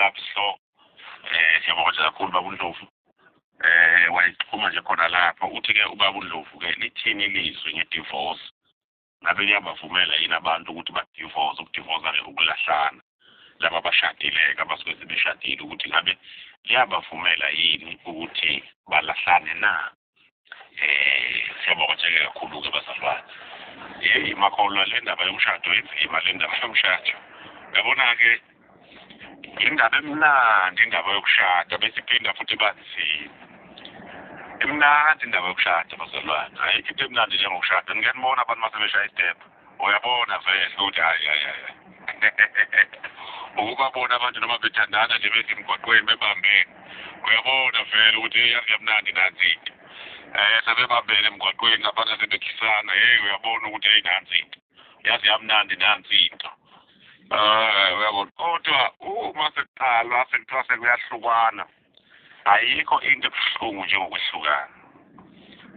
lapha isihloko. Siyabonga nje kakhulu baba uNdlovu. Wayixhuma nje khona lapha. Uthi-ke ubaba uNdlovu-ke lithini ilizwi nge-divorce? Ngabe liyabavumela yini abantu ukuthi ba-divorce? Ukudivorce-ke ukulahlana. Laba abashadile-ke abasuke sebeshadile ukuthi ngabe liyabavumela yini ukuthi balahlane na? Siyabonga nje kakhulu-ke bazalwane. Yeyi makholwa, le ndaba yomshado inzima, le ndaba yomshado. Uyabona-ke indaba emnandi indaba yokushada, bese iphinda futhi iba nzima. Imnandi indaba yokushada bazalwane, ayikho into emnandi njengokushada. Ngiyanibona abantu mase beshaya istep, uyabona vele ukuthi hayi hayi hayi. Ukubabona abantu noma bethandana nje bethi emgwaqweni bebambene, uyabona vele ukuthi hey, yazi yamnandi nansi into. Sebebambene emgwaqweni laphana sebekhisana, hey uyabona ukuthi hey nansi into, yazi yamnandi nansi into. Uyabona, kodwa uma sekuqalwa sekuthiwa sekuyahlukana, ayikho into ebuhlungu njengokwehlukana.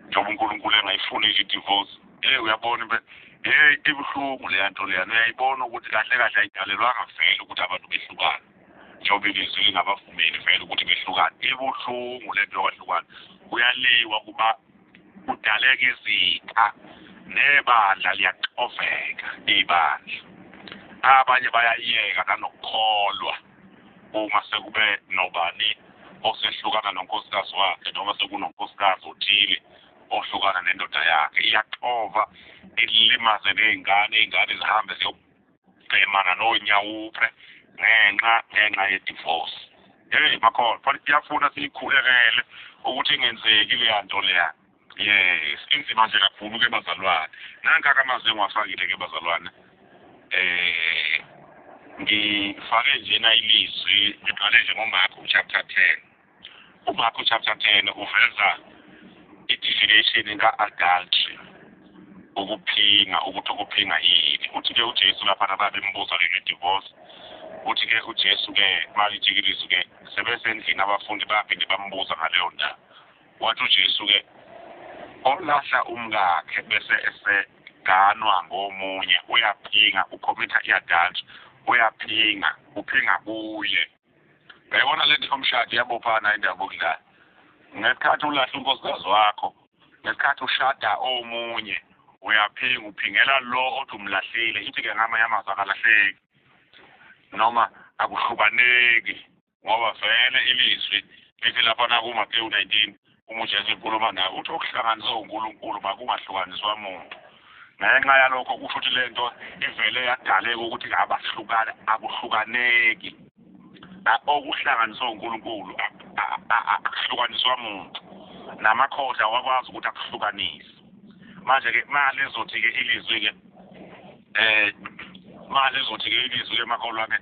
Njengoba uNkulunkulu engayifuni nje i-divorce, hey uyabona impela, hey ibuhlungu leya nto leyana. Uyayibona ukuthi kahle kahle ayidalelwanga vele ukuthi abantu behlukane, njengoba ilizwi lingabavumeli vele ukuthi behlukane. Ibuhlungu le nto yokwahlukana, kuyaliwa kuba kudaleka izitha, nebandla liyaxoveka ibandla. Abanye bayayeka nanokukholwa uma sekube nobani osehlukana nonkosikazi wakhe, noma sekunonkosikazi othile ohlukana nendoda yakhe. Iyaxova, ilimaze ney'ngane, iy'ngane zihambe ziyobhemana nonyawuphe ngenxa ye-divorce. Hey makholwa, fanele iyafuna siyikhulekele ukuthi ingenzeki leya nto leya. Yes, inzima nje kakhulu-ke bazalwane. Nanka-ke amazwi engiwafakile-ke bazalwane. Ngifake njena ilizwi, ngiqale nje ngoMark chapter 10. UMark chapter 10 uveza i-definition ka-adultery, ukuphinga, ukuthi ukuphinga yini. Uthi-ke uJesu laphana babembuza-ke nge-divorce. Uthi-ke uJesu-ke malithi ilizwi-ke sebesendlini abafundi baphinde bambuza ngaleyo ndaba. Wathi uJesu-ke olahla umkakhe bese eseganwa ngomunye uyaphinga, ucommit-a i-adultery, uyaphinga, uphinga kuye. Uyayibona le nto yomshado iyabophana indaba yokudlala. Ngesikhathi ulahla unkosikazi wakho, ngesikhathi ushada omunye, uyaphinga, uphingela lo othi umlahlile. Ithi-ke ngamanye amazwi akalahleki noma akuhlukaneki, ngoba vele ilizwi lithi laphana kuMateyu 19 uma uJesu ekhuluma naye uthi okuhlanganiswe uNkulunkulu makungahlukaniswa muntu. Ngenxa yalokho kusho ukuthi le nto ivele yadaleka ukuthi abahlukane, akuhlukaneki. Okuhlanganiswe uNkulunkulu akuhlukaniswa muntu, namakhosi awakwazi ukuthi akuhlukanise. Manje-ke malizothi-ke ilizwi-ke malizothi-ke ilizwi-ke makholwa-ke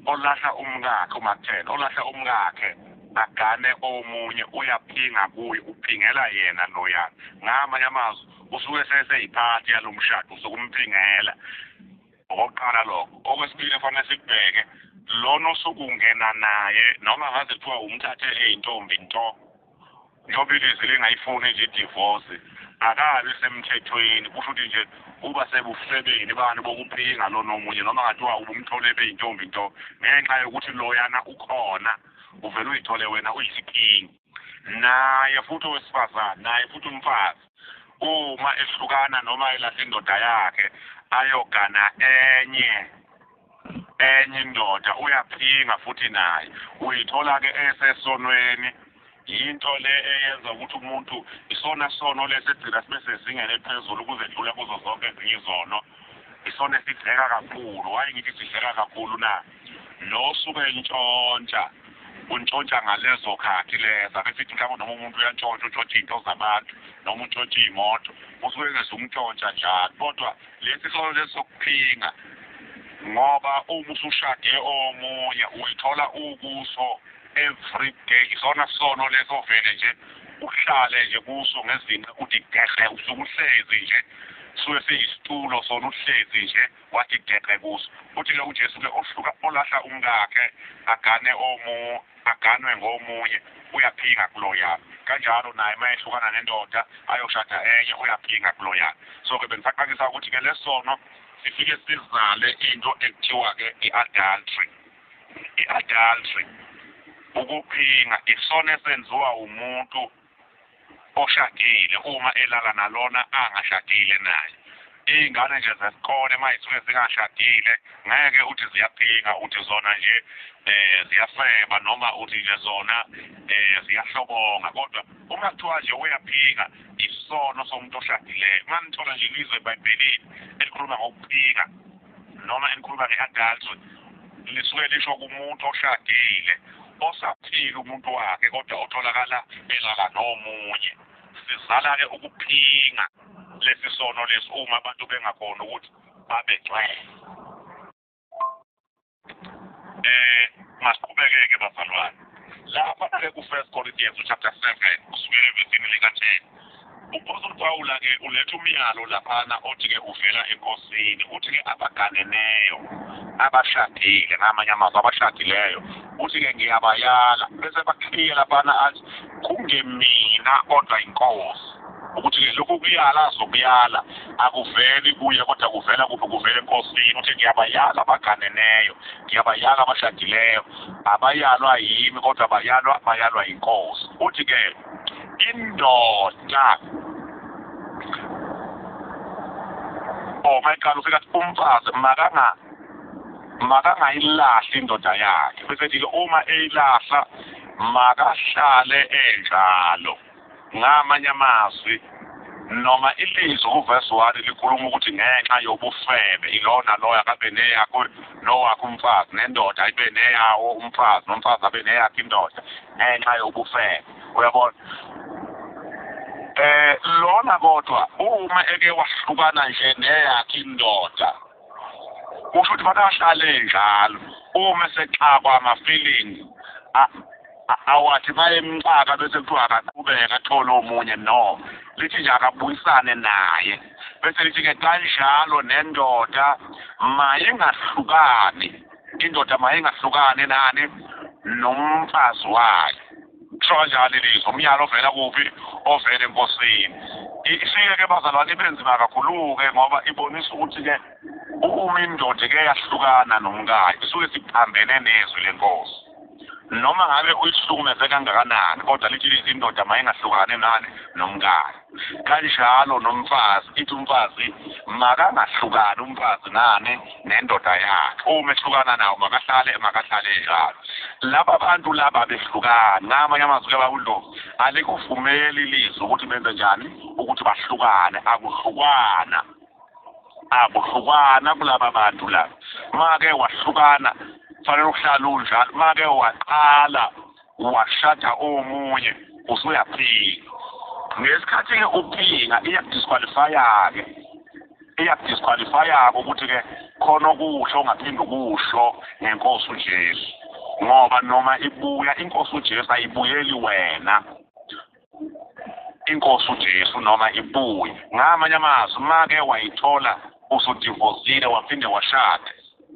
olahla umkakhe, uMark 10, olahla umkakhe agane omunye uyaphinga kuye, uphingela yena loyana. Ngamanye amazwi usuke seseyiphathi yalo mshado, usuke umphingela. Okokuqala lokho. Okwesibili efanele sikubheke, lona osuke ungena naye noma ngaze kuthiwa umthathe eyintombi nto, njengoba ilizwi lingayifuni nje i-divorce, akabi semthethweni. Kusho ukuthi nje uba sebufebeni bani bokuphinga lona omunye, noma ngathiwa ubumthole beyintombi nto, ngenxa yokuthi loyana ukhona uvele uyithole wena uyisiphingi. Naye futhi owesifazane, naye futhi umfazi, uma ehlukana noma elahla indoda yakhe ayogana enye indoda, uyaphinga futhi naye uyithola-ke esesonweni. Yinto le eyenza ukuthi umuntu isona sono lesi egcina sibe sezingeni eliphezulu ukuzedlula kuzo zonke ezinye izono. Isona esidleka kakhulu. Waye ngithi sidleka kakhulu na? Lo osuke entshontsha, untshontsha ngalezo khathi leza. Ake sithi mhlawumbe noma umuntu uyantshontsha, untshontsha iy'nto zabantu noma untshontsha iy'moto, usuke engezukuntshontsha njalo. Kodwa lesi sono lesi sokuphinga, ngoba uma usushade omunye uyithola ukuso every day. Isona sono leso vele nje uhlale nje kuso ngezinqe uthi geqe, usuke uhlezi nje, suke siyisitulo sona uhlezi nje wathi geqe kuso. Uthi-ke uJesu-ke ohluka olahla umkakhe agane aganwe ngomunye uyaphinga kuloyana. Kanjalo naye uma ehlukana nendoda ayoshada enye uyaphinga kuloyana. So-ke bengisaqakisa ukuthi-ke lesono sifike sizale into ekuthiwa-ke i-adultery. I-adultery, ukuphinga, isona esenziwa umuntu oshadile uma elala nalona angashadile naye. Iy'ngane nje zesikole uma zisuke zingashadile ngeke uthi ziyaphinga, uthi zona nje ziyafeba noma uthi nje zona ziyahlobonga, kodwa uma kuthiwa nje uyaphinga isono somuntu oshadileyo. Uma nithola nje ilizwe eBhayibhelini elikhuluma ngokuphinga noma elikhuluma nge-adultery, lisuke lisho kumuntu oshadile osaphila umuntu wakhe kodwa otholakala elala nomunye. Sizala-ke ukuphinga lesi sono lesi uma abantu bengakhona ukuthi babe ngcwele. Masiqhubeke-ke bazalwane. Lapha-ke ku-First Corinthians chapter 7 kusukela evesini lika-10, uPostoli Pawula-ke uletha umyalo laphana othi-ke uvela enkosini, uthi-ke abaganeneyo abashadile, ngamanye amazwi abashadileyo, uthi-ke ngiyabayala, bese bakhiye laphana athi kungemina kodwa inkosi, ukuthi-ke lokhu kuyala azokuyala akuveli kuye kodwa kuvela kuphi? Kuvela enkosini. Uthi ngiyabayala abaganeneyo, ngiyabayala abashadileyo, abayalwa yimi kodwa bayalwa yinkosi. Uthi-ke indoda mayiqala ufika athi umfazi makangayilahli indoda yakhe, bese ethi-ke uma eyilahla makahlale enjalo. Ngamanye amazwi noma ilizwi kuvesi 1 likhuluma ukuthi ngenxa yobufebe ilona loyo akabe neyakho nowakhe umfazi, nendoda ayibe neyawo umfazi, nomfazi abe neyakhe indoda ngenxa yobufebe. Uyabona? Lona kodwa uma eke wahlukana nje neyakhe indoda, kusho ukuthi bakahlale njalo. Uma sexakwa ama-feelings awathi bayemxaka bese kuthiwa akaqhubeka athole omunye, no, lithi nje akabuyisane naye. Bese lithi-ke kanjalo nendoda mayingahlukani, indoda mayingahlukani nani nomfazi wayo. Kusho kanjalo ilizwi, umyalo ovela kuphi? Ovela enkosini. Ifike-ke bazalwane ibe nzima kakhulu-ke ngoba ibonisa ukuthi-ke uma indoda-ke yahlukana nomkayo isuke siphambene nezwi lenkosi. Noma ngabe uyihlukumeze kangakanani, kodwa lithi ilizwi indoda mayingahlukani nani nomkayo. Kanjalo nomfazi, ithi umfazi makangahlukani umfazi nani nendoda yakhe. Uma ehlukana nawo makahlale njalo. Laba bantu laba behlukana, ngamanye amazwi kaBaba alikuvumeli ilizwi ukuthi benze njani, ukuthi bahlukane. Akuhlukana, akuhlukana kulaba bantu laba. Make wahlukana fanele ukuhlala unjalo. Make waqala washada omunye usuyaphinga. Ngesikhathi-ke uphinga iyakudisqualifya-ke, iyakudisqualifya-ke ukuthi-ke khona okusho ongaphinde ukusho ngenkosi uJesu, ngoba noma ibuya inkosi uJesu ayibuyeli wena. Inkosi uJesu noma ibuye, ngamanye amazwi make wayithola usudivosile waphinde washada,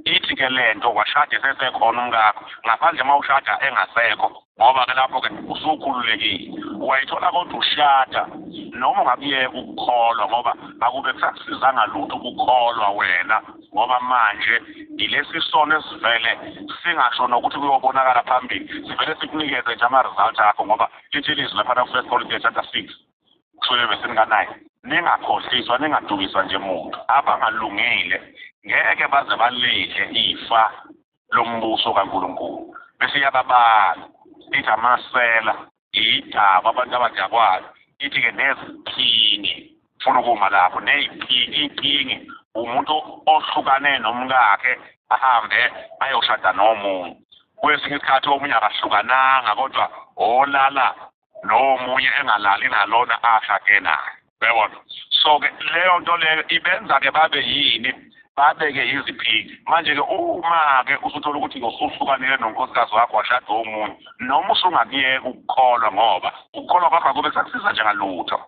ithi ke lento washada esesekhona umkakho, ngaphandle uma ushada engasekho, ngoba ke lapho ke usukhululekile. Wayithola kodwa ushada, noma ungakuyeka ukukholwa, ngoba akube kusakusizanga lutho ukukholwa wena, ngoba manje ilesi sono esivele singasho nokuthi kuyobonakala phambili, sivele sikunikeze nje ama-result akho, ngoba lithi ilizwi laphana ku-First Corinthians chapter 6 kusukela evesini ka-9, ningakhohliswa ningadukiswa nje muntu, abangalungile ngeke baze balidle ifa lombuso kaNkulunkulu. Bese iyababala ithi amasela, idaba, abantu abadakwayo, ithi-ke neziphingi, funa ukuma lapho, ney'phingi. Iphingi umuntu ohlukane nomkakhe ahambe ayoshada nomunye. Kwesinye isikhathi omunye akahlukananga kodwa olala nomunye engalali nalona ashade naye. Uyabona? So-ke leyo nto leyo ibenza-ke babe yini? Babeke iziphingi. Manje-ke uma-ke usuthola ukuthi usuhlukanile nonkosikazi wakho washada omunye, noma usungakuyeka ukukholwa, ngoba ukukholwa kwakho akube kusakusiza njengalutho,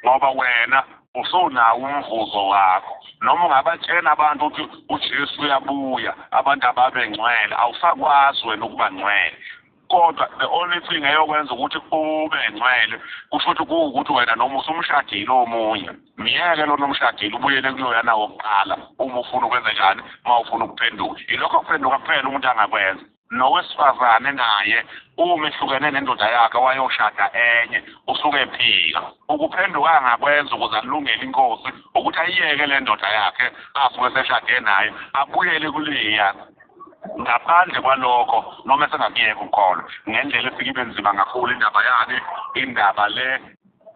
ngoba wena usunawo umvuzo wakho. Noma ungabatshela abantu ukuthi uJesu uyabuya, abantu ababe ngcwele, awusakwazi wena ukuba ngcwele. Kodwa the only thing eyokwenza ukuthi ube ngcwele kusho ukuthi kuwukuthi wena noma usumshadile omunye, miyeke lona umshadile ubuyele kuloyana wokuqala uma ufuna ukwenza njani, uma ufuna ukuphenduka. Yilokho kuphenduka kuphela umuntu angakwenza. Nowesifazane naye uma ehlukene nendoda yakhe wayoshada enye usuke ephika. Ukuphenduka angakwenza ukuze alungele inkosi ukuthi ayiyeke le ndoda yakhe asuke seshade naye abuyele kuleya. Ngaphandle kwalokho noma esengakuyeka ukukholwa ngendlela efike ibe nzima kakhulu indaba yani, indaba le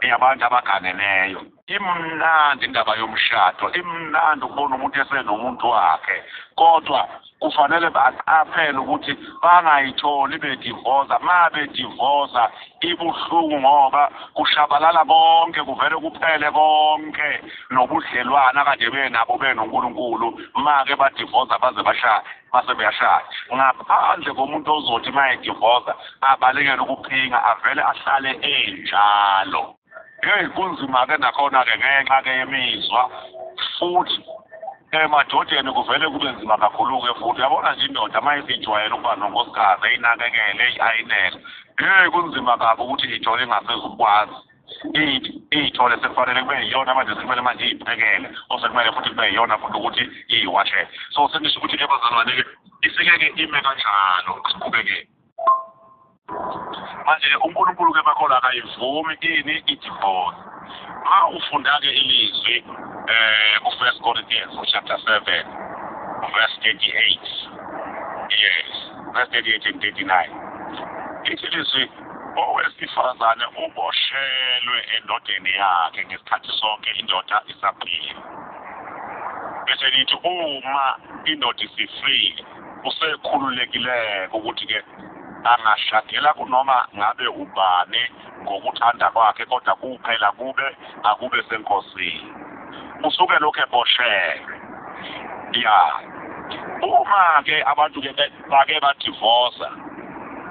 yabantu abaganeneyo. Imnandi indaba yomshado, imnandi ukubona umuntu esenomuntu wakhe, kodwa kufanele baqaphele ukuthi bangayitholi bedivoza. Ma bedivoza ibuhlungu ngoba kushabalala konke, kuvele kuphele konke nobudlelwana kade benabo benoNkulunkulu. Ma-ke badivoza baze bashade, base beyashada. Ngaphandle komuntu ozothi uma edivoza abalekele ukuphinga, avele ahlale enjalo. Hey, kunzima-ke nakhona-ke ngenxa-ke yemizwa futhi emadodeni kuvele kube nzima kakhulu-ke futhi. Uyabona nje indoda uma isijwayele ukuba nonkosikazi eyinakekele eyayinele, hey, kunzima kabi ukuthi iyithole ingasezukwazi, iyithole sekufanele kube yiyona manje, sekumele manje iyiphekele, osekumele futhi kube yiyona futhi ukuthi iyiwashele. So sengisho ukuthi-ke bazalwane-ke isike-ke ime kanjalo, siqhubeke. Manje uNkulunkulu-ke bakhona akayivumi ini i-divorce. Ma ufunda-ke ilizwi ku-1 Corinthians chapter 7 verse 38, yes, verse 38 and 39, ithi ilizwi owesifazane uboshelwe endodeni yakhe ngesikhathi sonke indoda isaphila. Bese lithi uma indoda isifile usekhululekile ukuthi-ke angashadela kunoma ngabe ubani ngokuthanda kwakhe, kodwa kuphela kube akube senkosini. Usuke lokhu eboshelwe. Ya, uma-ke abantu-ke bake badivosa,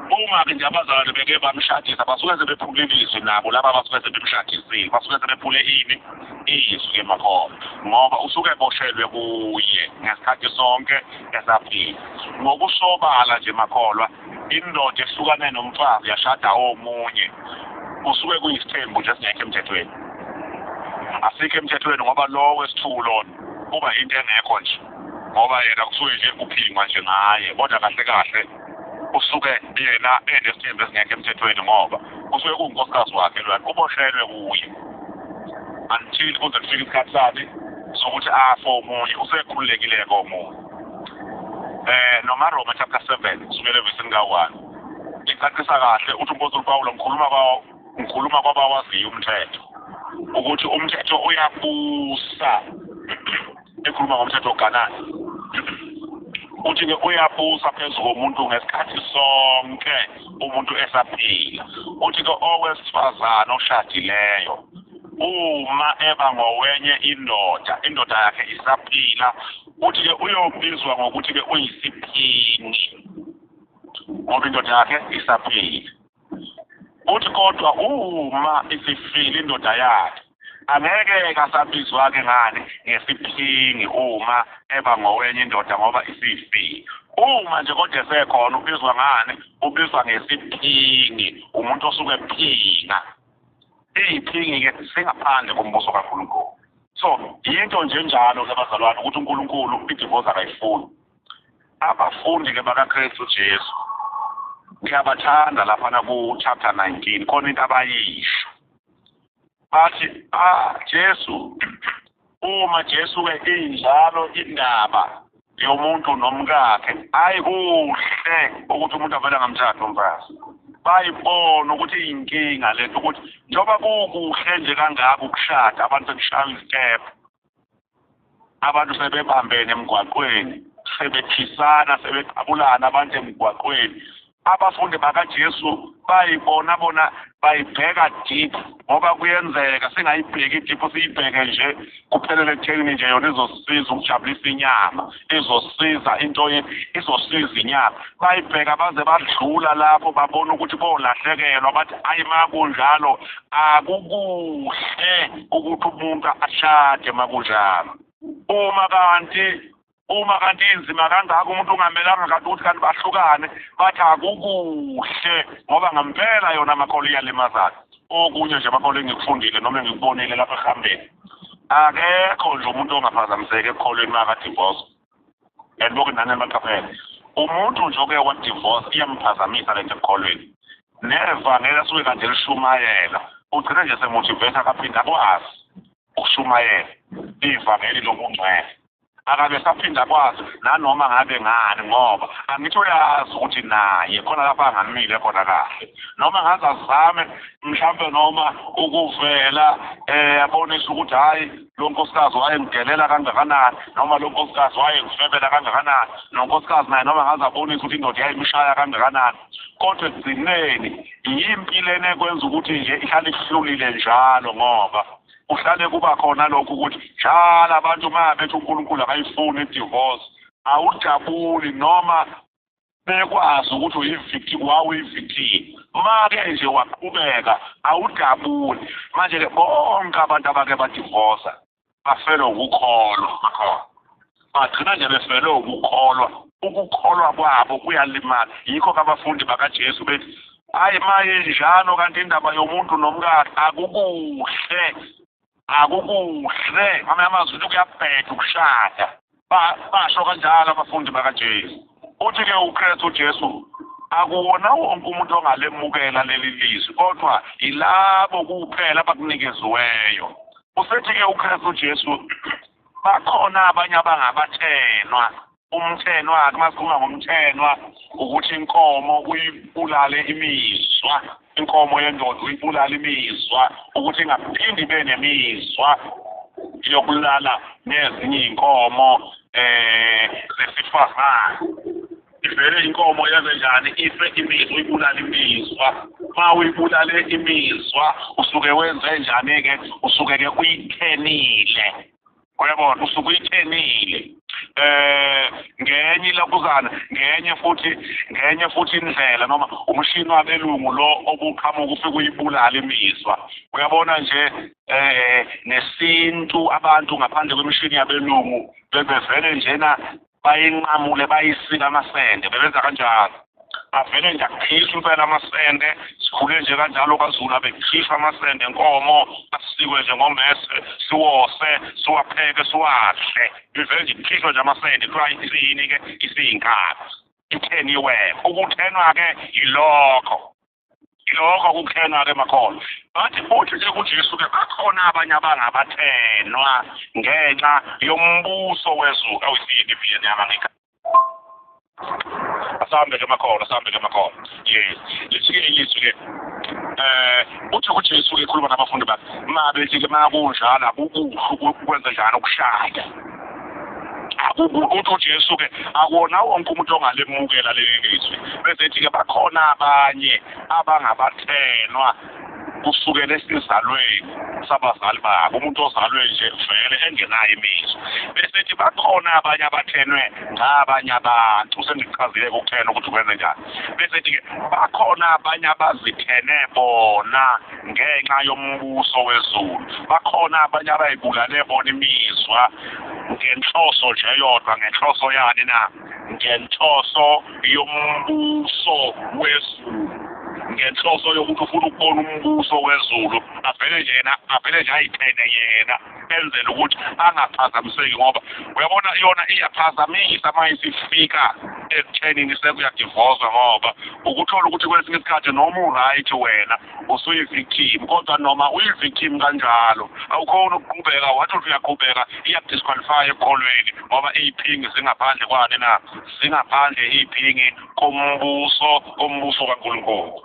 uma-ke nje abazalwane beke bamshadisa, basuke sebephule ilizwi nabo laba abasuke sebemshadisile, basuke sebephule ini izwi emakhona, ngoba usuke eboshelwe kuye ngesikhathi sonke esaphila. Ngokusobala nje makholwa, indoda ehlukane nomfazi yashada omunye kusuke kuyisithembu nje esingekho emthethweni. Asikho emthethweni ngoba lo wesithulo kuba into engekho nje, ngoba yena kusuke nje kuphingwa nje ngaye, kodwa kahle kahle usuke yena enesithembu esingekho emthethweni ngoba kusuke kuwunkosikazi wakhe lwana, uboshelwe kuye until kuze kufike isikhathi sani sokuthi afe omunye, usekhululekile komunye. Noma Roma chapter 7 kusukela evesini ka-1 icacisa kahle uthi uMpostoli Pawulo ngikhuluma kwabawaziyo umthetho ukuthi umthetho uyabusa. Ekhuluma ngomthetho oganani uthi-ke uyabusa phezu komuntu ngesikhathi sonke umuntu esaphila. Uthi-ke owesifazane oshadileyo uma eba ngowenye indoda, indoda yakhe isaphila, uthi-ke uyobizwa ngokuthi-ke uyisiphingi ngoba indoda yakhe isaphila. Uthi kodwa uma isifile indoda yakhe angeke kasabizwa-ke ngani ngesiphingi uma eba ngowenye indoda ngoba isifile. Uma nje kodwa esekhona ubizwa ngani? Ubizwa ngesiphingi, umuntu osuke ephinga. Iyiphingi-ke singaphandle kombuso kaNkulunkulu. So yinto nje njalo-ke bazalwane ukuthi uNkulunkulu idivosi akayifuni. Abafundi-ke bakaKristu Jesu ngiyabathanda laphana ku-chapter 19, khona into abayisho bathi Jesu, uma Jesu-ke injalo indaba yomuntu nomkakhe, ayikuhle ukuthi umuntu avele angamshadi umfazi. Bayibona ukuthi iyinkinga lento, ukuthi njengoba kukuhle nje kangaka ukushada, abantu sebeshaya izitephu, abantu sebebambene emgwaqweni, sebethisana, sebeqabulana abantu emgwaqweni. Abafundi bakaJesu bayibona bona bayibheka deep, ngoba kuyenzeka singayibheki deep, siyibheke nje kuphelele ekutheni nje yona izosiza ukujabulisa inyama, izosiza into, izosiza inyama. Bayibheka baze badlula lapho babona ukuthi bolahlekelwa, bathi ayi makunjalo akukuhle ukuthi umuntu ashade makunjalo. Uma kanti inzima kangaka umuntu ungamelanga kanti ukuthi kanti bahlukane, bathi akukuhle ngoba ngempela yona amakholwa iyalimazana. Okunye nje amakholwa engikufundile noma engikubonile lapha ekuhambeni, akekho nje umuntu ongaphazamiseki ekukholweni makadivosa. And bonke nani baqaphele Umuntu nje oke wa-divorce iyamphazamisa lento ekukholweni. Nevangeli asuke kade lishumayela, ugcina nje semotivate akaphinda akwazi ukushumayela ivangeli lobungcwele. Akabe saphinda kwazi nanoma ngabe ngani, ngoba angithi uyazi ukuthi naye khona lapha angamile khona kahle. Noma ngaze azame mhlambe noma ukuvela abonise ukuthi hayi lo nkosikazi wayengidelela kangakanani, noma lo nkosikazi wayengifebela kangakanani, nonkosikazi naye noma ngaze abonise ukuthi indoda yayimshaya kangakanani, kodwa ekugcineni yimpi lena ekwenza ukuthi nje ihlale ihlulile njalo, ngoba uhlale kuba khona lokhu ukuthi njalo abantu uma bethi uNkulunkulu akayifuni i-divorce, awujabuli noma bekwazi ukuthi uyi-victim, wawuyi-victim. Uma-ke nje waqhubeka awujabuli. Manje-ke bonke abantu abake badivosa bafelwe ukukholwa, makhona bagcina nje befelwe ukukholwa. Ukukholwa kwabo kuyalimala. Yikho-ke abafundi bakaJesu bethi hayi maye njalo kanti indaba yomuntu nomkakhe akukuhle, akukuhle. Ngamanye amazwi ukuthi kuyabheda ukushada. Basho kanjalo abafundi bakaJesu. Uthi-ke uKristu Jesu akuwona wonke umuntu ongalemukela leli lizwi, kodwa yilabo kuphela abakunikeziweyo. Usethi-ke uKristu Jesu bakhona abanye abangabathenwa. Umthenwa-ke, uma sikhuluma ngomthenwa, ukuthi inkomo uyibulale imizwa, inkomo yendoda uyibulale imizwa, ukuthi ingaphindi ibe nemizwa yokulala nezinye iy'nkomo zesifazane. Ivele inkomo yenze njani? Ife imizwa, uyibulale imizwa. Uma uyibulale imizwa usuke wenze njani-ke? Usuke-ke uyithenile. Uyabona, usuke uyithenile. Ngenye ilokuzana, ngenye futhi indlela, noma umshini wabelungu lo obuqhamuka ufike uyibulala imizwa. Uyabona nje nesintu abantu ngaphandle kwemishini yabelungu bebevele njena bayinqamule bayisika amasende, bebenza kanjalo. Avele nje akhishwe impela amasende, sikhule nje kanjalo kaZulu, abekhishwa amasende enkomo, asikwe nje ngomese, siwose, siwapheke, siwadle. Ivele nje ikhishwe nje amasende, kuthiwa isiyini-ke, isiyinkabi, itheniwe. Ukuthenwa-ke yilokho, yilokho ukuthenwa-ke makhona. Bathi futhi nje kuJesu-ke bakhona abanye abangabathenwa ngenxa yombuso wezulu. Awuyisiyini iviyeni yami angikho. Asambe ke makhona, asambe ke makhona. Yes. Lithi-ke ilizwi-ke uthi uJesu-ke ekhuluma nabafundi bakhe, ma bethi-ke ma kunjalo akukuhle ukwenza njani ukushaya. Uthi uJesu-ke akuwona wonke umuntu ongalemukela leli lizwi. Bese ethi-ke bakhona abanye abangabathenwa kusukela esizalweni sabazali babo, umuntu ozalwe nje vele engenayo imizwa. Bese ethi bakhona abanye abathenwe ngabanye abantu, sengichazile ukuthenwa ukuthi kwenze njani. Bese ethi-ke bakhona abanye abazithene bona ngenxa yombuso wezulu, bakhona abanye abayibulale bona imizwa ngenhloso nje yodwa. Ngenhloso yani na? Ngenhloso yombuso wezulu, ngenhloso yokuthi ufuna ukubona umbuso wezulu, avele nje yena, avele nje ayithene yena, enzele ukuthi angaphazamiseki, ngoba uyabona yona iyaphazamisa uma isifika ekuthenini sekuyadivoswa, ngoba ukuthola ukuthi kwesinye isikhathi noma u-right wena usuyi-victim, kodwa noma uyi-victim kanjalo awukhoni ukuqhubeka, wathi uthi uyaqhubeka iyakudisqualify ekukholweni, ngoba iy'phingi zingaphandle kwani na? Zingaphandle iy'phingi kombuso, kombuso kaNkulunkulu.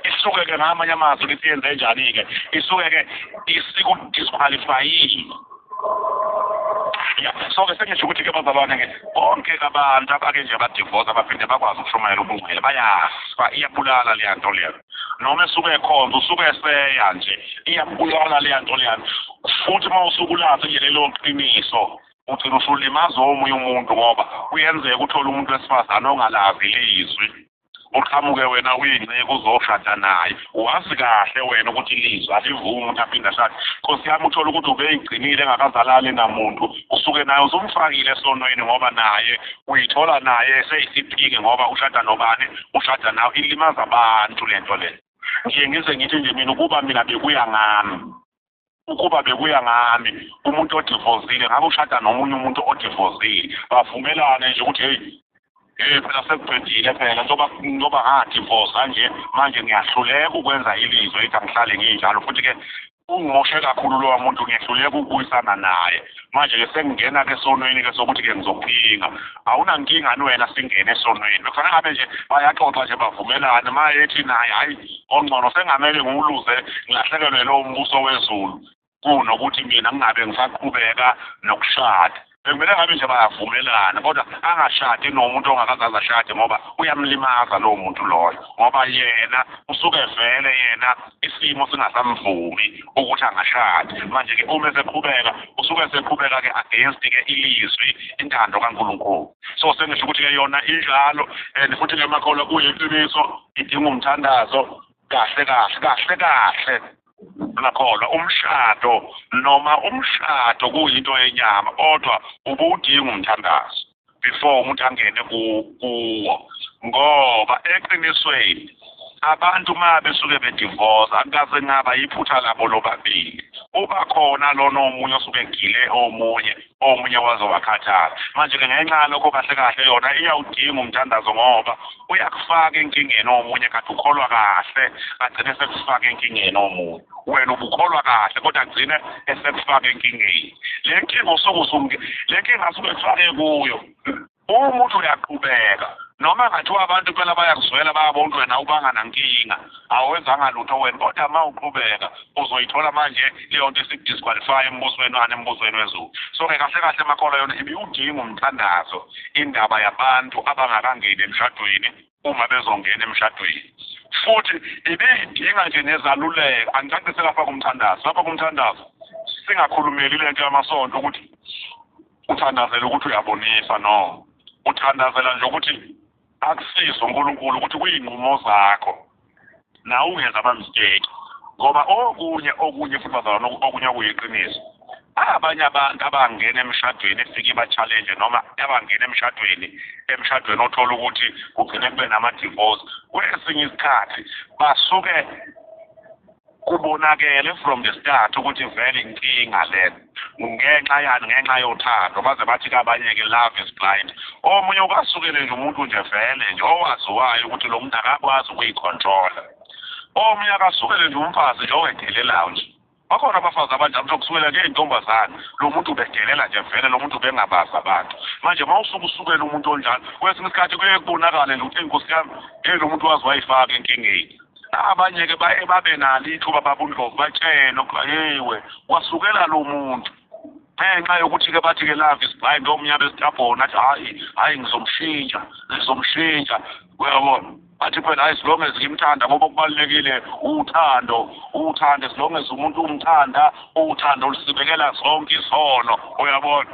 Isuke-ke ngamanye amazwi ukuthi yenze njani-ke, isuke-ke isikudisqualifyile. So-ke sengisho ukuthi-ke bazalwane-ke bonke abantu abake nje badivosa baphinde bakwazi ukushumayela ubungcwele, bayafa, iyabulala leya nto leyo. Noma esuke ekhonza, usuke eseya nje, iyabulala leya nto leya. Futhi uma usuke ulazi nje lelo qiniso, ugcina usulimaza omunye umuntu, ngoba kuyenzeka uthole umuntu wesifazane ongalazi ilizwi, uqhamuke wena uyinceku uzoshada naye, wazi kahle wena ukuthi ilizwi alivumi umuntu aphinde ashade. Nkosi yami, uthole ukuthi ubeyigcinile engakazalali namuntu, usuke naye usumfakile esonweni, ngoba naye uyithola naye seyisiphingi, ngoba ushada nobani? Ushada nawe. Ilimaza abantu le nto le. Ngiye ngize ngithi nje mina, ukuba mina bekuya ngami, ukuba bekuya ngami, umuntu odivozile ngabe ushada nomunye umuntu odivozile, bavumelane nje ukuthi hey, Phela sekubhedile phela njengoba ngadivosa nje manje ngiyahluleka ukwenza ilizwe lithi angihlale nginjalo, futhi-ke ungimoshe kakhulu lowa muntu, ngiyahluleka ukubuyisana naye. Manje-ke sengingena-ke esonweni-ke sokuthi-ke ngizophinga. Awunankinga wena singene esonweni. Bekufanele ngabe nje bayaxoxa nje bavumelane, ma ethi naye hhayi ongcono sengamele ngiwuluze ngilahlekelwe lowo mbuso wezulu kunokuthi mina ngingabe ngisaqhubeka nokushada. Bekumele ngabe nje bayavumelana, kodwa angashadi nomuntu ongakazazi ashade ngoba uyamlimaza lowo muntu loyo, ngoba yena usuke vele yena isimo singasamvumi ukuthi angashadi. Manje-ke uma eseqhubeka usuke eseqhubeka-ke against-ke ilizwi, intando kaNkulunkulu. So sengisho ukuthi-ke yona injalo, and futhi-ke makholwa kuyiqiniso, idinga umthandazo kahle kahle kahle kahle. Nakholwa umshado noma umshado kuyinto yenyama, kodwa ubuwudinga umthandazo before umuntu angene kuwo, ngoba eqinisweni abantu uma besuke bedivorce akukaze ngaba iphutha labo lobabili. Uba khona lona omunye osuke egile omunye, omunye waze wakhathala. Manje-ke ngenxa yalokho kahle kahle yona iyawudinga umthandazo, ngoba uyakufaka enkingeni omunye kade ukholwa kahle, agcine sekufaka enkingeni omunye. Wena ubukholwa kahle kodwa agcine esekufaka enkingeni. Le nkinga usuke le nkinga asuke ekufake kuyo, umuntu uyaqhubeka noma ngathiwa abantu phela bayakuzwela bayabona ukuthi wena awubanga nankinga, awenzanga lutho wena, kodwa uma uqhubeka uzoyithola manje leyo nto isikudisqualify embusweni wani, embusweni wezulu. So-ke kahle kahle makholwa yona ibiwudinga umthandazo indaba yabantu abangakangeni emshadweni uma bezongena emshadweni, futhi ibiyidinga nje nezaluleko. Angicacise lapha kumthandazo, lapha kumthandazo singakhulumeli lento yamasonto ukuthi uthandazela ukuthi uyabonisa, no, uthandazela nje ukuthi akusize uNkulunkulu ukuthi kuyinqumo zakho nawe ungenza ama-mistake. Ngoba okunye okunye futhi bazalwane, okunye okuyiqiniso, abanye abantu abangena emshadweni efike iba-challenge noma abangena emshadweni othola ukuthi kugcine kube nama-divorce, kwesinye isikhathi basuke kubonakele from the start ukuthi vele inkinga lena ngenxa yani, ngenxa yothando. Baze bathi kabanye-ke love is blind. Omunye ukasukele nje umuntu nje vele nje owaziwayo ukuthi lo muntu akakwazi ukuyikhontrola. Omunye akasukele nje umfazi nje owedelelayo nje. Bakhona abafazi abanjalo, kusukela nje intombazane lo muntu ubedelela nje vele, lo muntu ubengabazi abantu. Manje uma usuke usukela umuntu onjalo, kwesinye isikhathi kuye kubonakale nje ukuthi inkosi yami, hey lo muntu wazi wayifaka enkingeni. Abanye-ke baye babe nalo ithuba babundlovu batshelwe kuthiwa yewe wasukela lo muntu ngenxa yokuthi-ke bathi-ke love is blind. Omunye abe stubborn athi hhayi hhayi ngizomshintsha ngizomshintsha, uyabona. Athi phela hayi as long as ngimthanda, ngoba kubalulekile uthando, uthando as long as umuntu umthanda, uthando lusibekela zonke izono, uyabona.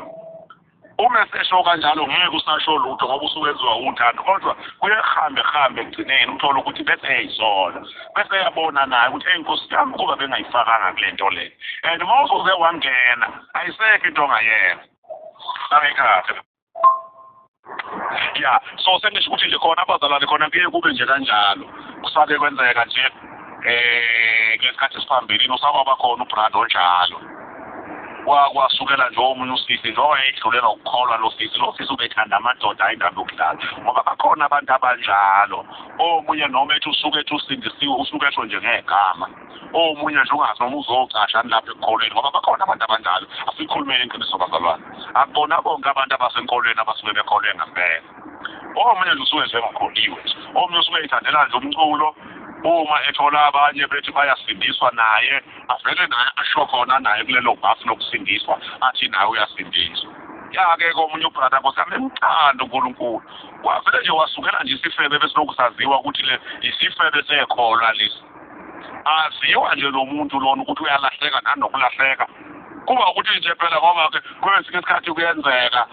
Uma esesho kanjalo ngeke usasho lutho ngoba usuwenziwa uthando, kodwa kuyehambe hambe ekugcineni uthole ukuthi bese eyisola, bese eyabona naye ukuthi eyi nkosi yami kuba bengayifakanga kule nto le. And uma usuze wangena ayisekho into ongayenza. Angikhathi. Ya, so sengisho ukuthi nje khona abazalwane khona kuye kube nje kanjalo. Kusake kwenzeka nje ngesikhathi esiphambilini usawaba khona ubrand onjalo. Kwasukela nje omunye usisi nje owayedlule nokukholwa lo sisi, lo sisi ubethanda amadoda hayi indaba yokudlala, ngoba bakhona abantu abanjalo. Omunye noma ethi usuke ethi usindisiwe usuke esho nje ngegama, omunye nje ungazi noma uzocasha lapha ekukholweni, ngoba bakhona abantu abanjalo. Asikhulumeni iqiniso bazalwane, akubona bonke abantu abasenkolweni abasuke bekholwe ngempela. Omunye nje usuke nje engakholiwe nje, omunye usuke eyithandela nje umculo, uma ethola abanye bethi bayasindiswa naye avele naye asho khona naye kulelo bhasi lokusindiswa athi naye uyasindiswa. Ya-ke komunye ubrother nkosi yami emthanda uNkulunkulu, wavele nje wasukela nje isifebe besilokhu saziwa ukuthi le isifebe sekholwa lesi, aziwa nje lo muntu lona ukuthi uyalahleka nanokulahleka. Kuba ukuthi nje phela ngoba-ke kwesinye isikhathi kuyenzeka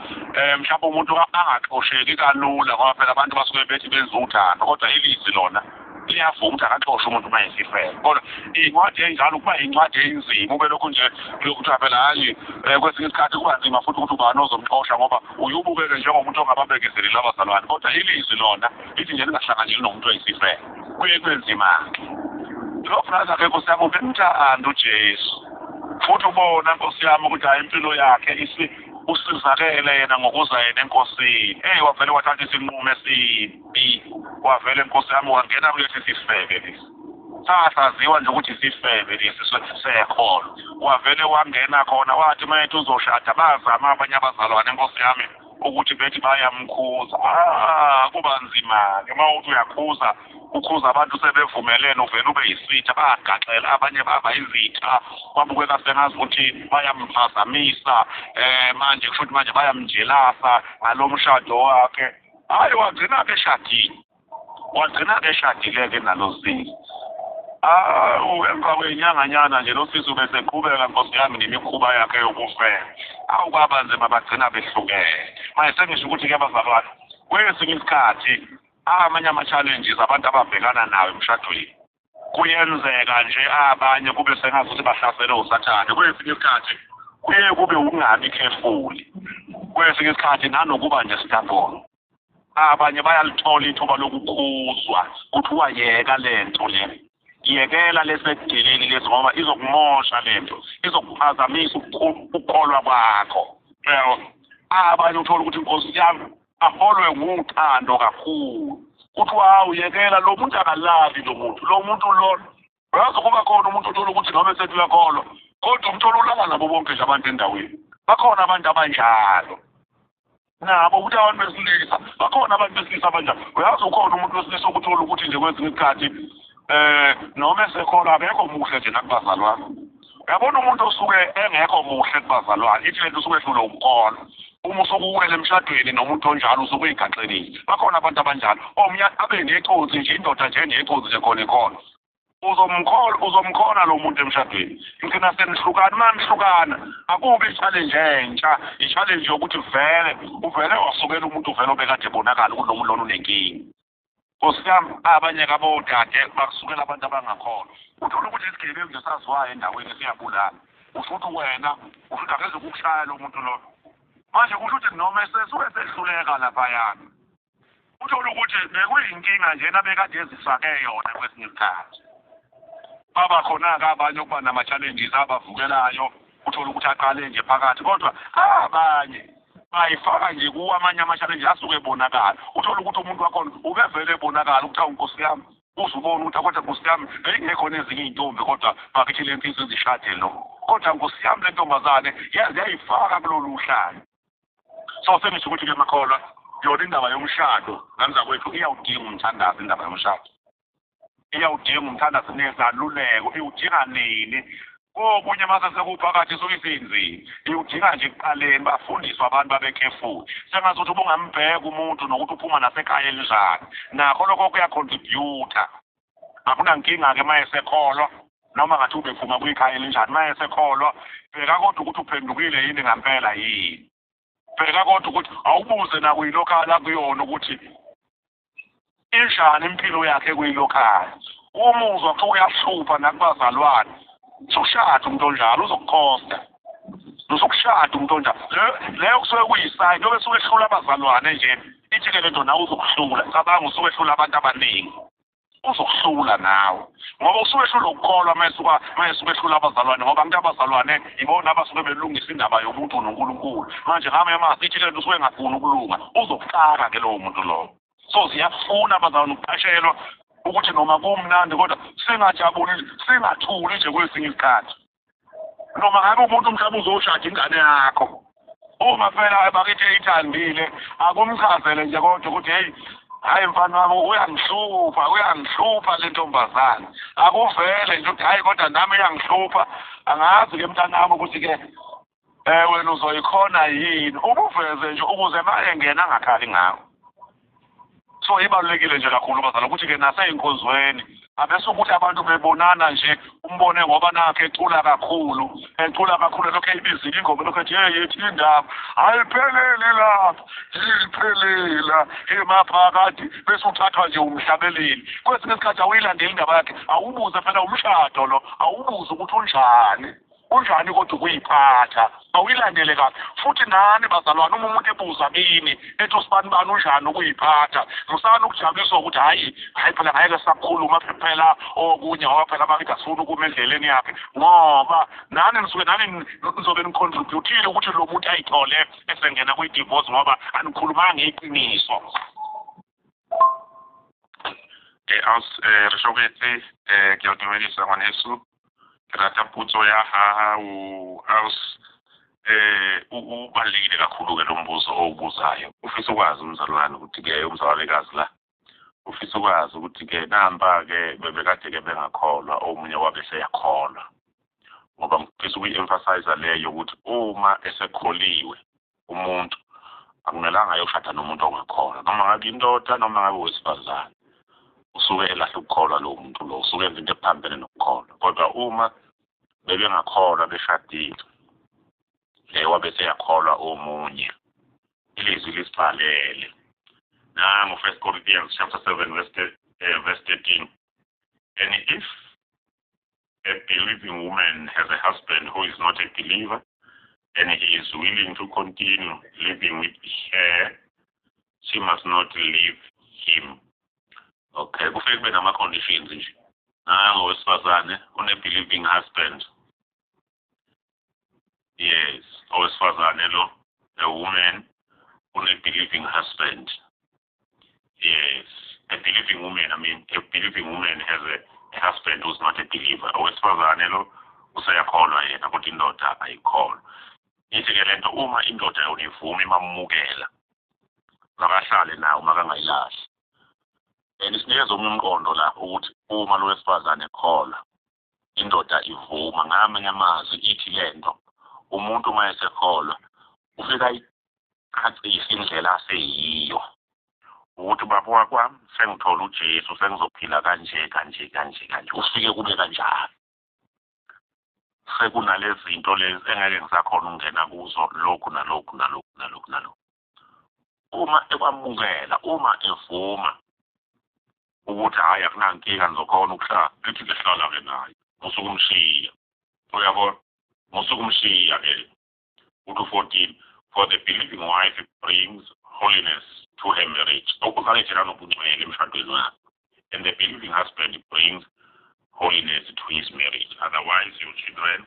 mhlawumbe umuntu angaxosheki kalula, ngoba phela abantu basuke bethi benza uthando, kodwa ilizwi lona liyavuma ukuthi akaxoshwe umuntu uma esifele. Kodwa incwadi enjalo kuba incwadi enzima, ube lokhu nje lokuthiwa phela hhayi kwesinye isikhathi kuba nzima futhi ukuthi ubani ozomxosha, ngoba uye ubukeke njengomuntu ongababekezeleli abazalwane, kodwa ilizwi lona lithi nje lingahlanganyeli nomuntu oyisifele, kuye kube nzima-ke. Lo brother-ke nkosi yami ubemthanda uJesu, futhi ubona nkosi yami ukuthi hhayi impilo yakhe Usizakele yena ngokuza yena enkosini. Hey, wavele wathatha isinqumo esibi, wavele inkosi yami wangena kulesi sifebe lesi. Sasaziwa nje ukuthi isifebe lesi sekholo. Wavele wangena khona, wathi mayethi uzoshada, bazama abanye abazalwane inkosi yami ukuthi bethi bayamkhuza. Kuba nzima-ke uma uthi uyakhuza, ukhuza abantu sebevumelene, uvele ube yisitha, bayagaxela abanye baba izitha, kwabukeka sengazi ukuthi bayamphazamisa. Manje kusho ukuthi manje bayamjelasa ngalo mshado wakhe. Hhayi, wagcina-ke eshadile, wagcina-ke eshadile-ke nalo sisi. Emva kwenyanganyana nje lo sisi ubeseqhubeka nkosi yami nemikhuba yakhe yokufela. Awu, kwaba nzima, bagcina behlukene. Manje sengisho ukuthi-ke abazalwane, kwesinye isikhathi amanye ama-challenges abantu ababhekana nawo emshadweni, kuyenzeka nje abanye kube sengazuthi bahlaselwe usathane. Kwesinye isikhathi kuye kube ukungabi careful, kwesinye isikhathi nanokuba nje stubborn. Abanye bayalithola ithuba lokukhuzwa, kuthiwa yeka lento le, yekela lesekudeleni lesi, ngoba izokumosha lento, izokuphazamisa ukukholwa kwakho. Abanye uthola ukuthi inkosi yami aholwe nguthando kakhulu, kuthiwa hawu, yekela lo muntu, akalali lo muntu, lo muntu lona. Uyazi kuba khona umuntu othola ukuthi noma esethi uyakholwa, kodwa umthola ulala nabo bonke nje abantu endaweni. Bakhona abantu abanjalo nabo, ukuthi abantu besilisa, bakhona abantu besilisa abanjalo. Uyazi ukhona umuntu wesilisa okuthola ukuthi nje kwezinye isikhathi noma esekholwa akekho muhle nje nakubazalwane. Uyabona umuntu osuke engekho muhle kubazalwane, ithi lento usuke ehlulwe ukukholwa. Uma usuke uwele emshadweni nomuntu onjalo, usuke uyigaxelile. Bakhona abantu abanjalo, omunye abe neconsi nje, indoda nje eneconsi nje khona ikhona. Uzomkhona lo muntu emshadweni, ngicina senihlukana. Uma nihlukana akubi i-challenge entsha, i-challenge yokuthi vele uvele wasukela umuntu uvele obekade ebonakala ukuthi lo muntu lona unenkinga. Nkosi yami, abanye kabodade bakusukela abantu abangakholwa. Uthola ukuthi isigebengu nje saziwayo endaweni siyabulala, usho ukuthi wena usho ukuthi akeze ukukushaya lo muntu lo. Manje kusho ukuthi noma esesuke sehluleka laphayana, uthole ukuthi bekuyinkinga njena bekade ezifake yona. Kwesinye isikhathi baba khona-ke abanye ukuba nama-challenges abavukelayo, uthole ukuthi aqale nje phakathi, kodwa abanye bayifaka nje kuwo amanye ama-challenge asuke ebonakala. Uthole ukuthi umuntu wakhona ubevele ebonakala ukuthi awu nkosi yami, uzubona ukuthi kodwa nkosi yami beyingekho nezinye iy'ntombi, kodwa bakithi le nsizwa izishade lo, kodwa nkosi yami le ntombazane yaze yayifaka kulolu hlalo. So sengisho ukuthi-ke makholwa, yona indaba yomshado nganzakwethu iyawudinga umthandazo. Indaba yomshado iyawudinga umthandazo nezaluleko. Iwudinga nini? Kokunye mase sekuphakathi isuke isinzima. Iwudinga nje ekuqaleni, bafundiswe abantu babe careful. Sengazuthi ubungambheka umuntu nokuthi uphuma nasekhaya elinjani, nakho lokho kuyacontributa. Akunankinga-ke uma esekholwa, noma ngathi ubephuma kwikhaya elinjani, uma esekholwa bheka kodwa ukuthi uphendukile yini ngampela yini. Bheka kodwa ukuthi awubuze nakuyi-local akuyona ukuthi injani impilo yakhe kuyi-local. Umuzwa kuthiwa uyahlupha nakubazalwane, usukushada umuntu onjalo uzokukhosta. Usukushada umuntu onjalo, leyo kusuke kuyisayini yobe suke ehlula abazalwane nje. Ithi-ke lento nawe uzokuhlula. Cabanga, usuke ehlula abantu abaningi, uzokuhlula nawe, ngoba usuke ehlula ukukholwa uma esuka ehlula abazalwane, ngoba ngithi abazalwane ibona abasuke belungisa indaba yomuntu noNkulunkulu. Manje ngamanye amazwi ithi lento usuke engafuni ukulunga, uzokuxaka-ke lowo muntu lowo. So siyafuna abazalwane ukuqashelwa ukuthi noma kumnandi kodwa singajabuli, singathuli nje kwesinye isikhathi. Noma ngabe umuntu mhlawumbe uzoshada ingane yakho, uma phela bakithi eyithandile, akumchazele nje kodwa ukuthi hey, hayi mfana wami, uyangihlupha, uyangihlupha le ntombazane. Akuvele nje ukuthi hayi kodwa nami iyangihlupha, angazi-ke mntanami ukuthi-ke wena uzoyikhona yini. Ubuveze nje ukuze ma engena angakhali ngawe. So ibalulekile nje kakhulu bazala ukuthi-ke nasey'nkonzweni abese ukuthi abantu bebonana nje, umbone ngoba nakhe ecula kakhulu, ecula kakhulu, lokhu eyibizile ingoma, lokhu ethi hey, yethi indaba ayipheleli lapha, iphelela emaphakathi, bese uthathwa nje umhlabeleli. Kwesinye isikhathi awuyilandeli indaba yakhe, awubuze phela umshado lo, awubuze ukuthi unjani. Unjani kodwa ukuyiphatha? Awuyilandele kahle. Futhi nani bazalwane, uma umuntu ebuza kini ethi usibani bani unjani ukuyiphatha, musani ukujabuliswa ukuthi hhayi hhayi phela ngeke sakhuluma phela okunye, ngoba phela bakithi asifuni ukuma endleleni yakhe, ngoba nani nisuke nani nizobe nicontributile ukuthi lo muntu ayithole esengena kwi-divorce, ngoba anikhulumanga iqiniso. Re shoketse, ke a dumedisa ngwaneso. Ke rata potso ya hao aus. Ubalulekile kakhulu-ke lo mbuzo owubuzayo. Ufisa ukwazi umzalwane ukuthi-ke umzalwanekazi la, ufisa ukwazi ukuthi-ke nampa-ke bebekade-ke bengakholwa, omunye wabe eseyakholwa. Ngoba ngifisa ukuyi-emphasize leyo ukuthi uma esekholiwe umuntu akumelanga ayoshada nomuntu ongakholwa, noma ngabe indoda noma ngabe owesifazane, usuke elahle ukukholwa lowo muntu lo, usuke enza into ephambene nokukholwa. Kodwa uma bebengakholwa beshadile, wabe seyakholwa omunye, ilizwi lisibhalele nangu 1 Corinthians chapter 7 verse 13, and if a believing woman has a husband who is not a believer and he is willing to continue living with her, she must not leave him. Okay, kufike kube nama-conditions nje. Nangu owesifazane une-believing husband. Yes, owesifazane lo, a woman une-believing husband. Yes, a believing woman, I mean, a believing woman has a husband who's not a believer. Owesifazane lo useyakholwa yena, kodwa indoda ayikholwa. Ithi-ke le nto, uma indoda yona ivuma imamukela, makahlale nawo, makangayilahli. And isinikeza omunye umqondo la ukuthi uma lo wesifazane ekholwa, indoda ivuma, ngamanye amazwi ithi le nto, umuntu uma esekholwa ufika ayichacise indlela aseyiyo, ukuthi baba wakwami sengithola uJesu, sengizophila kanje kanje kanje kanje, ufike kube kanjalo. Sekunalezi zinto lezi engeke ngisakhona ukungena kuzo, lokhu nalokhu nalokhu nalokhu nalokhu. Uma ekwamukela, uma evuma ukuthi hhayi akunankinga ngizokhona ukuhlala, lithi ke hlala-ke naye, musuke umshiya. Uyabona? Musuke umshiya-ke. Uthi 14, for the believing wife brings holiness to her marriage. Okuzalethela nobungcwele emshadweni wakhe. And the believing husband brings holiness to his marriage. Otherwise your children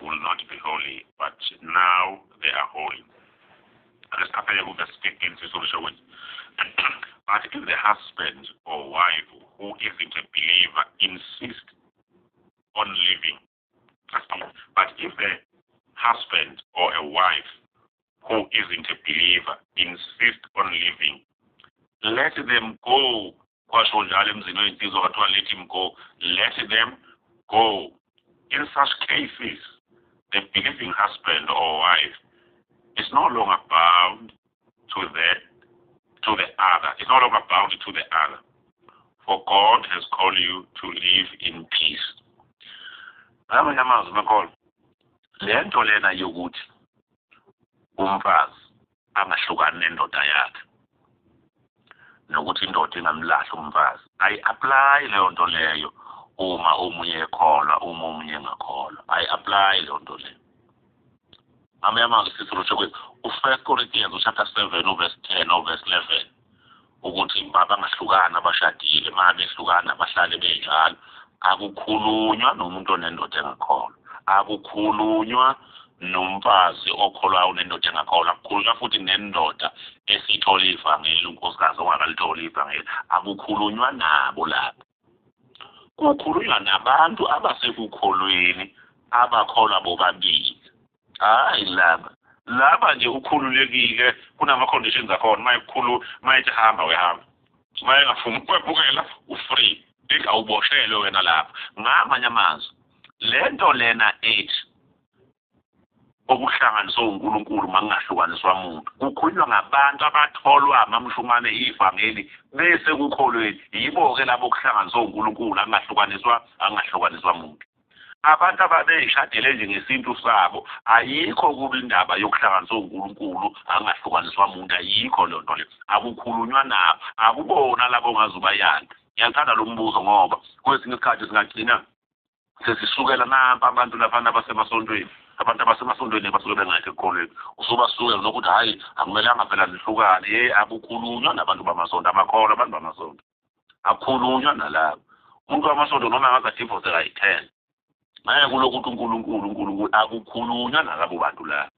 will not be holy, but now they are holy. Verse 15, but if the husband or wife who isn't a believer insists on living, but if a husband or a wife who isn't a believer insists on living, let them go. Kwasho njalo emzini weyinsizwa kwathiwa let him go. Let them go. In such cases, the believing husband or wife is no longer bound to the other. It's no longer bound to the other. For God has called you to live in peace. Ngamanye amazwi makhona, le nto lena yokuthi umfazi angahlukani nendoda yakhe, nokuthi indoda ingamlahli umfazi, ayi-apply leyo nto leyo uma omunye ekholwa, uma omunye engakholwa. Ayi-apply leyo nto leyo. Amanye amazwi sithi u-1 Corinthians chapter 7 verse 10 or verse 11, ukuthi bangahlukana abashadile, uma behlukana bahlale benjalo. Akukhulunywa nomuntu onendoda engakholwa, akukhulunywa nomfazi okholwayo nendoda engakholwa, akukhulunywa futhi nendoda esithola ivangeli, unkosikazi ongakalitholi ivangeli, akukhulunywa nabo lapho. Kukhulunywa nabantu abasekukholweni, abakholwa bobabili. Hhayi laba laba nje ukhululekile, kunama-conditions akhona. Uma uma ethi hamba uyahamba, uma engafuni ukwemukela u-free, awuboshelwe wena lapha. Ngamanye amazwi, le nto lena ethi okuhlanganiswe uNkulunkulu makungahlukaniswa muntu, kukhulunywa ngabantu abatholwa mamshumane ivangeli bese kukholweni, yibo-ke labo okuhlanganiswe uNkulunkulu, angahlukaniswa muntu. Abantu ababeyishadele nje ngesintu sabo, ayikho kuba indaba yokuhlanganiswa uNkulunkulu angahlukaniswa muntu, ayikho leyo nto leyo, akukhulunywa nabo, akubona labo ongazubayala. Ngiyathanda lo mbuzo ngoba kwesinye isikhathi singagcina Sesisukela nampa abantu laphana abasemasontweni, abantu abasemasontweni basuke bengekho ekukholweni, usubasukela nokuthi hhayi akumelanga phela nihlukane. Ye, akukhulunywa nabantu bamasonto, amakholwa abantu bamasonto, akukhulunywa nalabo. Umuntu wamasonto noma angaze adivose kayi-10, ngeke kulokhu ukuthi uNkulunkulu uNkulunkulu, akukhulunywa nalabo bantu labo.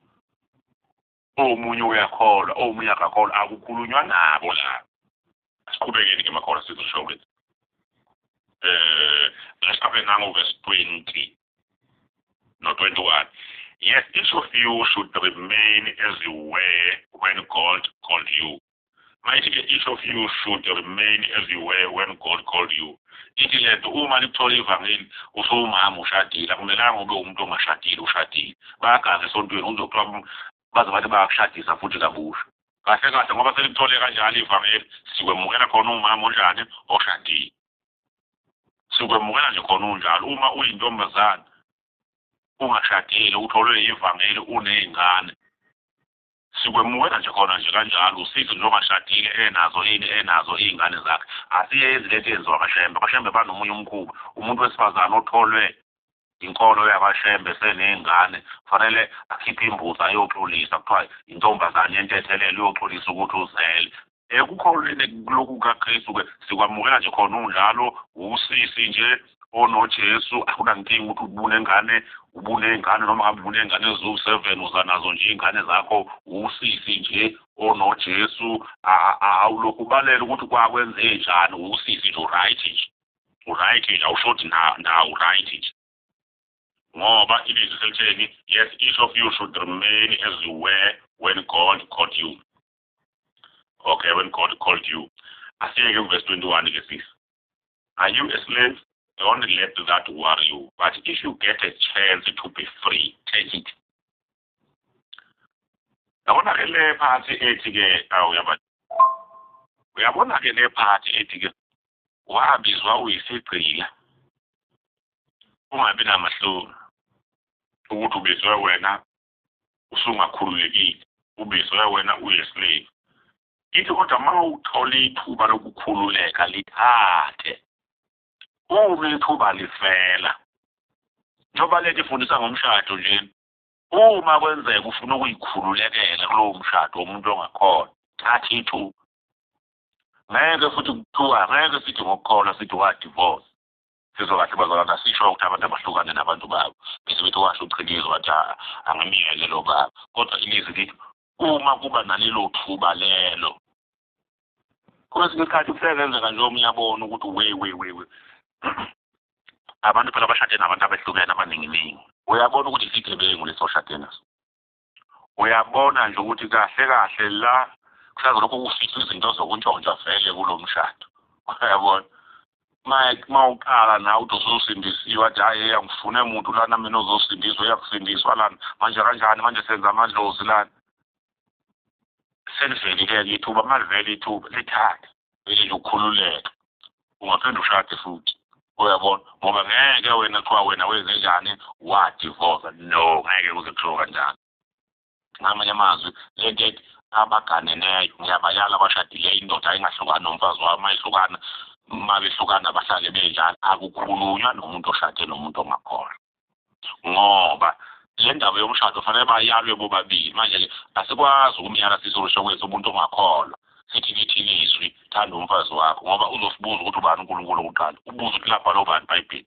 Omunye uyakholwa, omunye akakholwa, akukhulunywa nabo labo. Asiqhubekeni ke makholwa sizosho ukuthi mhlawumbe nango verse 20 no 21. Yes, each of you should remain as you were when God called you. Mayithi-ke each of you should remain as you were when God called you. Ithi lento uma likuthola ivangeli usuwumama ushadile, akumelanga ube umuntu ongashadile ushadile. Bayagaza esontweni uzokuthiwa baze bathi bayakushadisa futhi kabusha. Kahle kahle ngoba selikuthole kanjalo ivangeli, sikwemukela khona umama onjani oshadile. Sikwemukela nje khona unjalo. Uma uyintombazane ungashadile utholwe ivangeli uney'ngane, sikwemukela nje khona nje kanjalo. Usisi nje ongashadile enazo ini enazo iy'ngane zakhe. Asiyenzi lento eyenziwa kaShembe. KaShembe banomunye umkhuba, umuntu wesifazane otholwe inkolo yakwaShembe seney'ngane kufanele akhiphe imbuzi ayoxolisa, kuthiwa intombazane yentethelelo uyoxolisa ukuthi uzele. Ekukholweni lokhu kaKristu-ke sikwamukela nje khona unjalo, usisi nje onoJesu, akunankinga ukuthi ubunengane, ubuney'ngane noma ngabe ubuney'ngane eziwu-7 uza nazo nje iy'ngane zakho, usisi nje onoJesu, awulokhu ubalele ukuthi kwakwenze njani, usisi nje u-right nje, u-right nje, awushodi ndawo, u-right nje. Ngoba ilizwi selitheni, yes, each of you should remain as you were when God called you. Okay, when God called you. Asiyeke verse 21 ke sisi. Are you a slave? Don't let that worry you. But if you get a chance to be free, take it. Yabona ke le phathi ethi ke awuyaba. Uyabona ke le phathi ethi ke wabizwa uyisigqila. Ungabi namahloni ukuthi ubizwe wena usungakhululekile, ubizwe wena uyi-slave. Ithi kodwa uma uthola ithuba lokukhululeka lithathe. Uma ithuba lifela, njengoba lento ifundisa ngomshado nje, uma kwenzeka ufuna ukuyikhululekela kulowo mshado womuntu ongakholwa, thatha ithuba. Ngeke futhi kuthiwa, ngeke sithi ngokukholwa sithi wa-divorce. Sizwe kahle bazalwane, asisho ukuthi abantu abahlukane nabantu babo bese bethi washo uchikizwa wathi angimyeke lo baba. Kodwa ilizwi lithi uma kuba nalelo thuba lelo, kwesinye isikhathi kusengenzeka nje omunye abone ukuthi we abantu phela abashade nabantu abehlukene abaninginingi, uyabona ukuthi isigebengu leso oshade naso, uyabona nje ukuthi kahle kahle la kusazolokhu kufihlwa izinto zokuntshontsha vele kulo mshado. Uyabona ma uqala nawe uthi ususindisiwe, athi hhayi angifune muntu lana mina ozosindiswa, uyakusindiswa lana manje kanjani, manje senza amadlozi lana. Selivelile-ke ithuba, malivele ithuba lithathe vele nje ukukhululeka, ungaphinde ushade futhi. Uyabona, ngoba ngeke wena kuthiwa wena wenze njani wadivosa, no, ngeke kuze kuthiwe kanjalo. Ngamanye amazwi lento ethi abaganeneyo ngiyabayala abashadileyo, indoda ingahlukani nomfazi wayo, uma ihlukana uma behlukana bahlale benjalo, akukhulunywa nomuntu oshade nomuntu ongakholwa. Ngoba le ndaba yomshado kufanele bayalwe bobabili. Manje-ke asikwazi ukumyala sisolusho kwethu umuntu ongakholwa, sithi lithi ilizwi thanda umfazi wakho, ngoba uzosibuza ukuthi ubani uNkulunkulu okokuqala, ubuze ukuthi lapha lo bani iBhayibheli.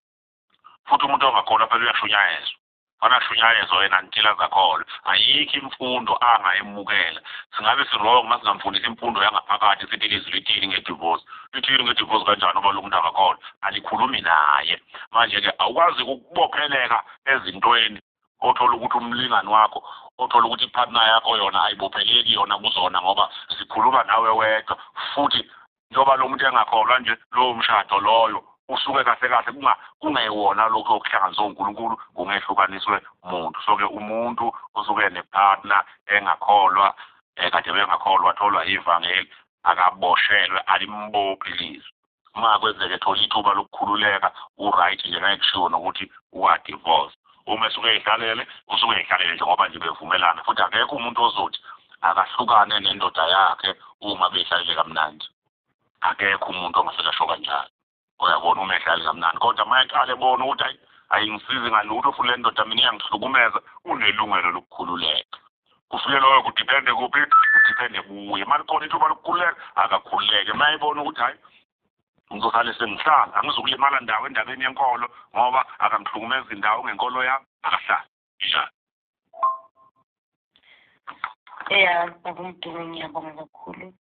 Futhi umuntu ongakholwa phela uyashunyayezwa, fanele ashunyayezwe yena until azakholwa. Ayikho imfundo angayemukela. Singabe si-wrong uma singamfundisi imfundo yangaphakathi sithi ilizwi lithini nge-divorce, lithini nge-divorce kanjani ngoba lo muntu akakholwa, alikhulumi naye. Manje-ke awukwazi ukubopheleka ezintweni othola ukuthi umlingani wakho, othola ukuthi i-partner yakho yona ayibopheleki yona kuzona, ngoba sikhuluma nawe wedwa. Futhi njengoba lo muntu engakholwa nje, lowo mshado loyo usuke kahle kahle kungewona lokho okuhlanganiswe uNkulunkulu, kungehlukaniswe umuntu. So-ke umuntu osuke ne-partner engakholwa, kade bengakholwa, watholwa ivangeli, akaboshelwe, alimbophi ilizwi. Uma kwenzeka ethola ithuba lokukhululeka, u-right nje, ngeke kushiwo nokuthi uwa-divorce. Uma esuke ey'hlalele, usuke ey'hlalele nje ngoba nje bevumelana. Futhi akekho umuntu ozothi akahlukane nendoda yakhe uma behlalele kamnandi. Akekho umuntu ongafike asho kanjalo. Uyabona uma ehlale kamnandi, kodwa uma eqala ebona ukuthi hayi Ayingisizi ngalutho futhi le ndoda mina iyangihlukumeza, unelungelo lokukhululeka. Kufike loyo kudepende kuphi? Kudepende kuye. Uma likhona ithuba lokukhululeka, akakhululeke. Uma ebona ukuthi hhayi, ngizohlale sengihlala, angizukulimala ndawo endabeni yenkolo ngoba akangihlukumezi indawo ngenkolo yami, akahlali. Njalo. Ya, baba uMdumo, ngiyabonga kakhulu.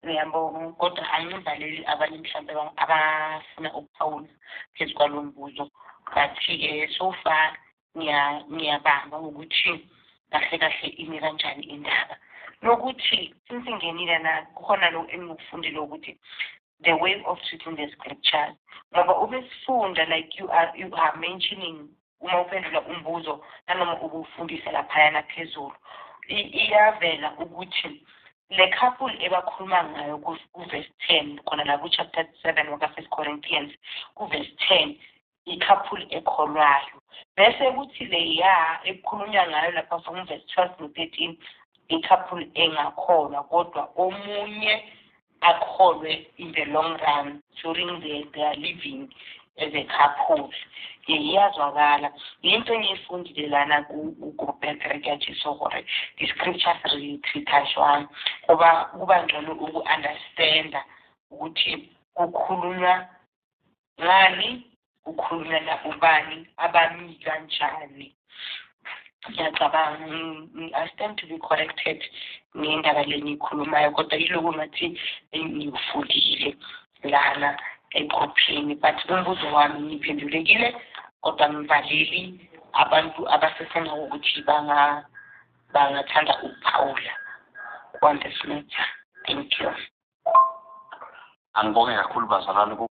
Ngiyabonga, kodwa angivaleli abanye mhlampe abafuna ukuphawula phezu kwalo mbuzo. But-ke so far ngiyabamba ukuthi kahle kahle imi kanjani indaba. Nokuthi since ngingenile la, kukhona lokhu engikufundile ukuthi the way of treating the scriptures. Ngoba ubesifunda, like you are mentioning uma uphendula umbuzo nanoma ubufundisa laphayana phezulu, iyavela ukuthi le couple ebakhuluma ngayo ku-verse 10 khona la ku-chapter 7 waka-First Corinthians, ku-verse 10, i-couple ekholwayo, bese kuthi leya ekukhulunywa ngayo lapha from verse 12 no-13, i-couple engakholwa, kodwa omunye akholwe in the long run during their living as a couple. Iyazwakala yinto engiyifundile lana ku-group yekereke yaJesu, gore di-scriptures re treat-a jwang, kuba kuba ngcono uku-understanda ukuthi kukhulunywa ngani, kukhulunywa na ubani, abami kanjani. Ngiyacabanga I stand to be corrected ngendaba le engiyikhulumayo, kodwa yiloku ngathi ngikufundile lana egruphini. But umbuzo wami ngiphendulekile, kodwa ngivaleli abantu abasesenako ukuthi bangathanda ukuphawula on this matter. Thank you. Angibonge kakhulu, bazalwane.